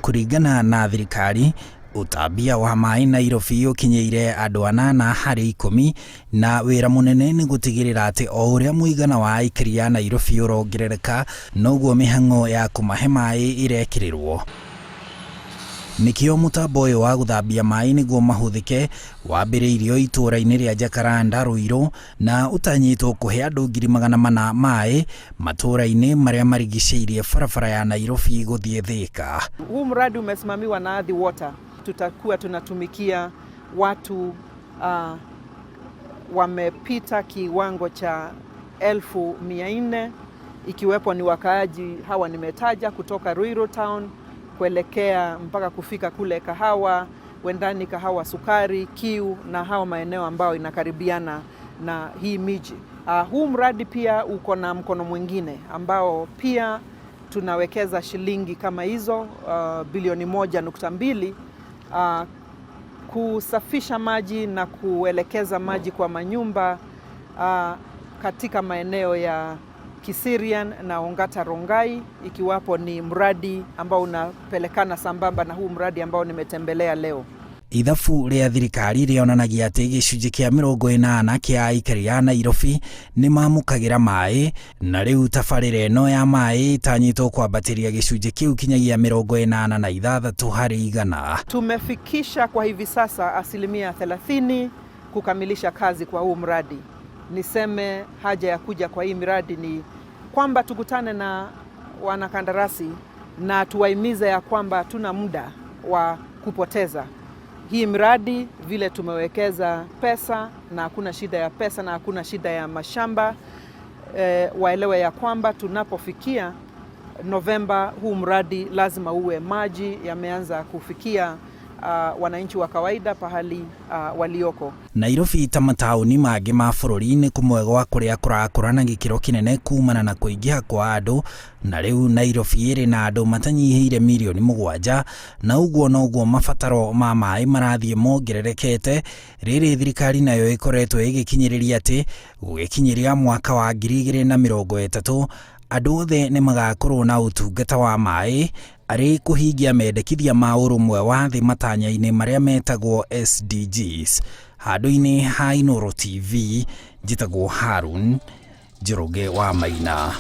Kũringana na thirikari, ũtambia wa maĩ Nairobi ũkinyĩire andũ anana harĩ 10 na wĩra mũnene nĩ gũtigĩrĩra atĩ o ũrĩa mũigana wa aikari a Nairobi ũrongerereka noguo mĩhang'o ya kũmahe maĩ ĩrekĩrĩrwo. Nĩkĩo mũtambo ũyũ wa gũthambia maĩ nĩguo mahũthĩke wambĩrĩirio itũũra-inĩ rĩa Jacaranda Ruiru na ũtanyĩtwo kũhe andũ 400,000 maĩ matũũra-inĩ marĩa marigicĩirie barabara ya Nairobi gũthiĩ Thika. Huu mradi umesimamiwa na Athi Water. Tutakuwa tunatumikia watu wamepita kiwango cha 400,000 ikiwepo ni wakaaji hawa nimetaja kutoka Ruiru Town kuelekea mpaka kufika kule Kahawa, Wendani, Kahawa Sukari, Kiu na hawa maeneo ambayo inakaribiana na hii miji. Huu mradi pia uko na mkono mwingine ambao pia tunawekeza shilingi kama hizo bilioni 1.2 kusafisha maji na kuelekeza maji kwa manyumba katika maeneo ya Kiserian na Ongata Rongai, ikiwapo ni mradi ambao unapelekana sambamba na huu mradi ambao nimetembelea leo. Ithabu rĩa thirikari rĩonanagia atĩ gĩcunjĩ kĩa 80 kĩa aikari a Nairobi nĩ mamũkagĩra maĩ na rĩu tabarĩra ĩno ya maĩ ĩtanyĩtwo kwambatĩria gĩcunjĩ kĩu kinyagia 86%. Tumefikisha kwa hivi sasa 30% kukamilisha kazi kwa huu mradi. Niseme haja ya kuja kwa hii miradi ni kwamba tukutane na wanakandarasi na tuwahimize ya kwamba tuna muda wa kupoteza. Hii mradi vile tumewekeza pesa na hakuna shida ya pesa na hakuna shida ya mashamba. Waelewe ya kwamba tunapofikia Novemba huu mradi lazima uwe maji yameanza kufikia wananchi wa kawaida pahali walioko. Nairobi ta mataũni mangĩ ma bũrũri nĩ kũmwe gwa kũrĩa kũrakũra na gĩkĩro kĩnene kumana na kũingĩha kwa andũ na rĩu Nairobi ĩrĩ na andũ matanyihĩire mirioni 7 na ũguo noguo mabataro ma maĩ marathiĩ mongererekete rĩrĩ thirikari nayo ĩkoretwo ĩgĩkinyĩrĩria atĩ gũgĩkinyĩria mwaka wa 2030 andũ othe nĩ magakorwo na ũtungata wa maĩ arĩ kũhingia mendekithia ma ũrũmwe wa thĩ matanya-inĩ marĩa metagwo SDGs. Handũ-inĩ ha Inooro TV njĩtagwo Harun Njoroge wa Maina.